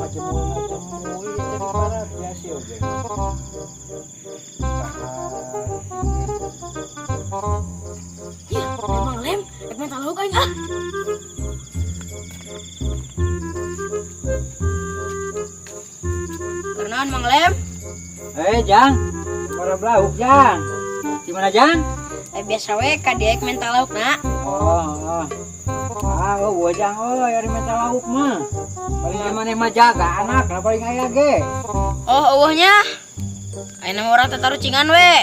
Ngajemul ngajemul ieu teh di barat ya sih oge. Dahar. Ih, emang lem, rek minta lauk aing ah. Karena Mang Lem, Eh, Jang. Para lauk, Jang. Di mana, Jang? Eh biasa we ka dia minta lauk na. Oh, oh. Ah, oh, Jang, oh, ari minta lauk mah. Paling di mana mah jaga anak, lah paling aya ge. Oh, eueuhnya. Ayeuna mah urang teh tarucingan we.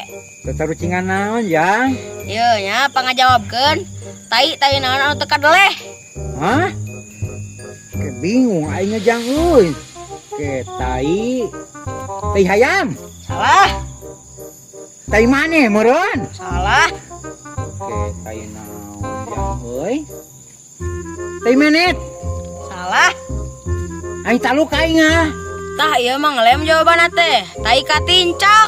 Tetarucingan naon, Jang? Ieu nya pangajawabkeun. Tai tai naon anu teu kadeleh. Hah? Ke bingung aingnya Jang euy. Ke tai tai hayam. Salah, Tai maneh meureun? Salah. Ke tai naon Jang euy? Tai menet. Salah. Aing taluk aing ah. Tah ieu Mang Lem jawabanna teh. Tai katincak.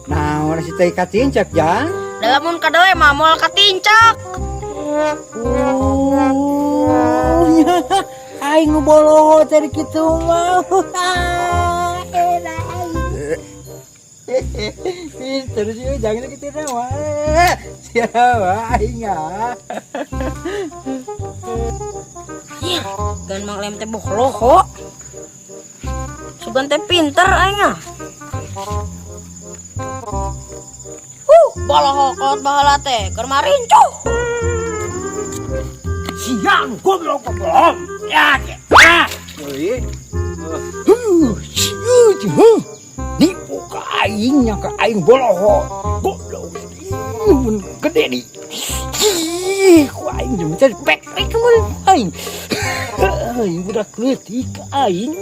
Nah, orang si tai katincak, Jang. Da lamun kadeleh mah moal katincak. Oh, nya. Aing nu boloho teh kitu mah. Enak aing. Pinter sih, jangan gitu mah. Siapa aing ah. Ih, gan Mang Lem teh bohloho. Sugan teh pinter aing ah. Huh, boloho kolot baheula teh keur marincuh. Siang goblok goblok. Ya, ah. Euy. Huh, sieu huh. Nipu ka aing nya ka aing boloho. Goblok. Ih, mun gede di. Ih, ku aing jeung teh pek pek mun aing. Aing budak leutik aing.